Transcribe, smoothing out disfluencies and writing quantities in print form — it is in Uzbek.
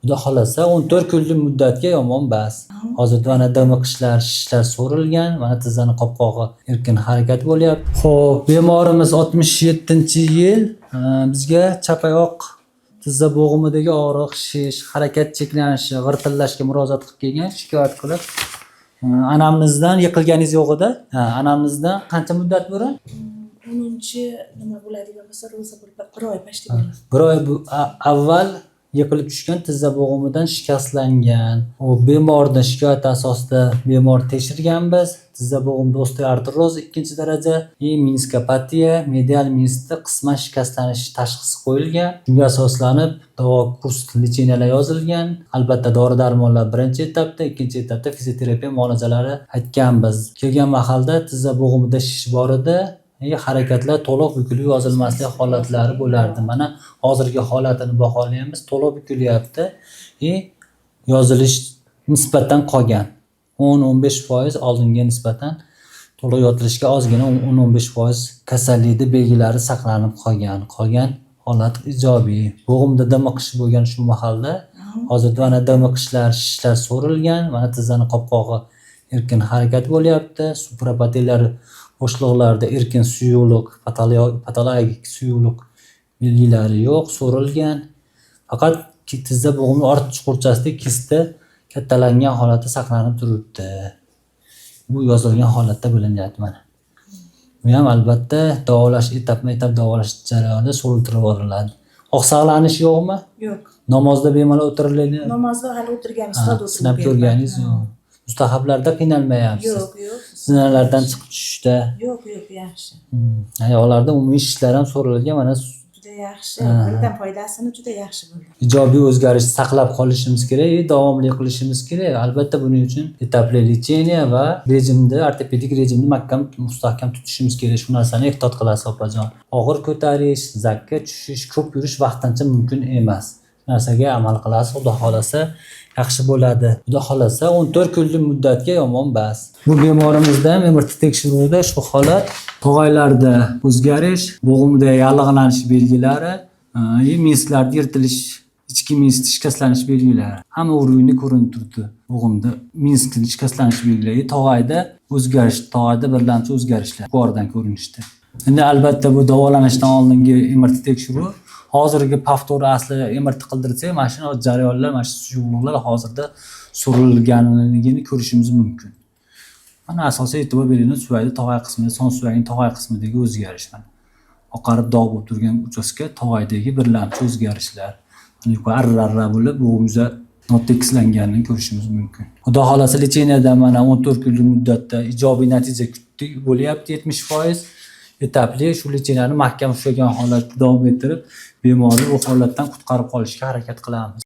Xudo xohlasa, 14 kunlik muddatga yomon bas. Hozir mana dimiqishlar, shishlar so'rilgan, mana tizzani qopqog'i erkin harakat bo'lyapti. Xo'p, bemorimiz 67-yil, bizga chap oyoq tizza bo'g'imidagi og'riq, shish, harakat cheklanishi, g'irtillashga murojaat qilib kelgan, shikoyat qilib. Anamizdan yiqilganingiz yo'q edi? Ha, anamizdan qancha muddat burun? 10-, nima bo'ladigan bo'lsa, ro'za bo'lib, bir oy почти bo'ladi. Bir oy avval yiqilib tushgan, tizza bo'g'imidan shikastlangan. U bemorni shikoyati asosida bemor tekshirganmiz. Tizza bo'g'imida osteoartroz ikkinchi daraja и meniskopatiya, medial meniskda qisman shikastlanish tashxisi qo'yilgan. Shunga asoslanib davo kurs лечения lar yozilgan. Albatta, dori darmonlar birinchi etapda, ikkinchi etapda fizioterapiya muolajalari aytganmiz. Kelgan mahalda tizza bo'g'imida shish bor edi. И harakatlar to'liq bukilib yozilmaslik holatlari bo'lardi. Mana, hozirgi holatini baholaymiz, to'liq bukilyapti и yozilish nisbatan qolgan. 10-15% oldinga nisbatan to'liq yotilishga ozgina 10-15% kasallikni belgilari saqlanib qolgan. Qolgan holat ijobiy. Bo'g'imda dimiqish bo'lgan shu mahalda. Hozir mana dimiqishlar, shishlar so'rilgan, mana tizzani qopqog'i erkin harakat bo'lyapti. Suprapatellar bo'shliqlarda erkin suyuqlik, patologik suyuqlik belgilari yo'q, so'rilgan. Faqat tizza bo'g'imi ort chuqurchasidagi kista kattalangan holati saqlanib turibdi. Bu yozilgan holatda bilinyapti mana. Bu ham, albatta, davolash etapma-etap davolash jarayonida so'riltirib boriladi. Oqsaqlanish yo'qmi? Yo'q. Namozda bemalol o'tiriladi. Namozda hali o'tirgan, Ha, stolda o'tirib sinab ko'rganingiz yo'q. Mustahablarda qiynalmayapsiz. Yo'q. Zinalardan chiqib tushishda. Yo'q, yaxshi. Oyoqlarda umumiy shishlar ham so'rilgan mana. Juda yaxshi. Birdan foydasini juda yaxshi bo'ldi. Ijobiy o'zgarish saqlab qolishimiz kerak, davomli qilishimiz kerak. Albatta, buning uchun этапli лечение va rejimni, ortopedik rejimni mahkam, mustahkam tutishimiz kerak. Shu narsani ehtiyot qilasiz, opajon. Og'ir ko'tarish, zakka tushish, ko'p yurish vaqtincha mumkin emas. Shu narsaga amal qilasiz, Xudo xohlasa, yaxshi bo'ladi. Xudo xohlasa, 14 kunlik muddatga yomon bas. Bu bemorimizda ham MRT tekshiruvida shu holat: tog'aylarda o'zgarish, bo'g'imda yallig'lanish belgilari и menisklarda yirtilish, ichki menisk shikastlanish belgilari. Hamma уровень da ko'rinib turibdi. Bo'g'imda meniskni shikastlanish belgilari, tog'ayda o'zgarish, tog'ayda birlamchi o'zgarishlar yuqoridan ko'rinishda. Endi, albatta, bu davolanishdan oldingi MRT tekshiruvi. Hozirgi повтор asli MRT qildirsak, mana shu jarayonlar, mana shu suyuqliklar hozirda so'rilganligini ko'rishimiz mumkin. Mana, asosiy e'tibor beringlar, suvayda tog'ay qismida, son suvagining tog'ay qismidagi o'zgarish mana. Oqarib dog' bo'lib turgan uchastka, tog'aydagi birlamchi o'zgarishlar. Mana, yuqori arra-arra bo'lib, bo'g'im yuza notekislanganini ko'rishimiz mumkin. Xudo xohlasa, лечения dan mana 14 kunlik muddatda ijobiy natija kutdik, bo'lyapti 70%. Этапli shu лечения ni mahkam ushlagan holatda davom ettirib, bemorni bu holatdan qutqarib qolishga harakat qilamiz.